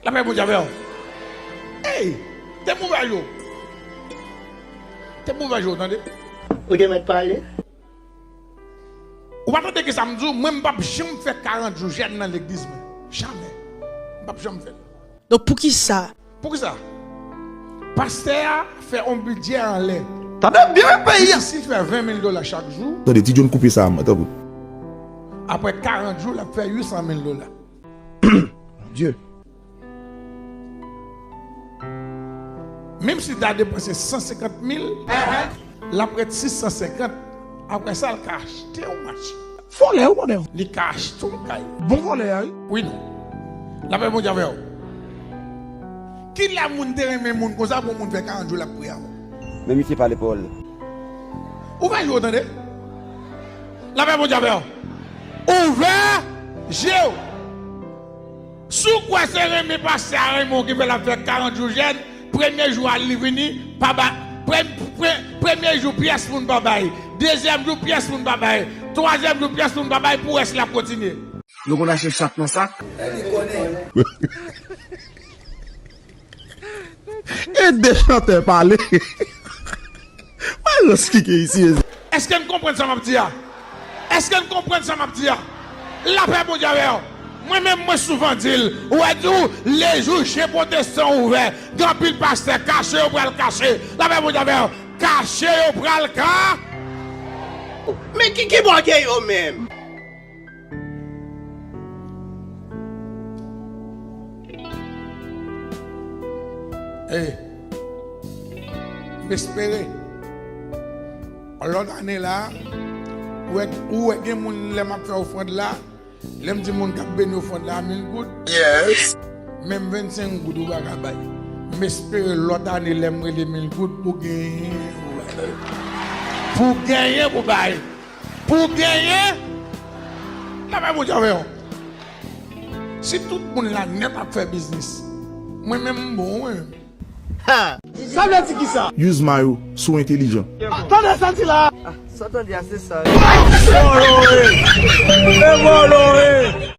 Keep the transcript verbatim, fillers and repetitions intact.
Lapè Bondye avè w. Ey, te mouvè jou. Te mouvè jou, tande. Ou te mèt pale. Ou pa tande ki sa m di w, mwen m p ap janm fè karant jou jèn nan legliz mwen. Jamè. M p ap janm fè l. Donk poukisa? Poukisa? Pastè a fè yon bidjè anlè. Tande byen peyi a. Li di si l fè ven mil dola chak jou. Tande, Ti John koupe sa, tanpri. Apre karant jou, l ap fè uit san mil dola. Dye. Menm si l ta depanse san senkant mil, l ap ret sis san senkant. Apre sa, l ka achte yon machin. Vòlè, ou konnen. Li ka achte yon kay. Bon vòlè a, wi. Wi, non. Lapè Bondye avè w. Kilè moun te renmen moun konsa pou moun fè karant jou l ap priye avè w? Men misye pale pawòl. Ouvè je w, tande. Lapè Bondye avè w. Ouvè je w. Si w kwè se renmen pastè a renmen w ki fè l ap fè karant jou jèn, premye jou a li vini, pa ba, pre, pre, premye jou pyès moun pa bay, dezyèm jou pyès moun pa bay, twazyèm jou pyès moun pa bay, pou rès la ap kontinye. Nou konn achte chat nan sak. E de chantè pale. Wè rans ki gen isi. Èske n konprann sa m ap di a? Èske n konprann sa m ap di a? Lapè Bondye avè w. Mwen menm, mwen souvan di l, ou wè di w, lejou je pwotestan ouvè, gen anpil pastè kache yo pral kache. Lapè Bondye avè w. Kache yo pral ka. Men ki, ki bò ke yo menm? Ey, m espere lòt ane la, ou wè, ou wè gen moun lè m ap fè ofrann la, lè m di moun k ap beni ofrann la mil goud. Yes. Menm vennsenk goud ou pa ka bay. M espere lòt ane lè m rele mil goud pou genyen pou bay. Pou genyen pou bay. Pou genyen, lapè Bondye avè w. Si tout moun la nèt ap fè biznis, mwen menm m bon, wi. Ha! Sa vle di kisa? Use Mayo, si w entelijan. Tande sa m di la. Ah, sa w tande a, se sa. E vòlò, e! E vòlò, e!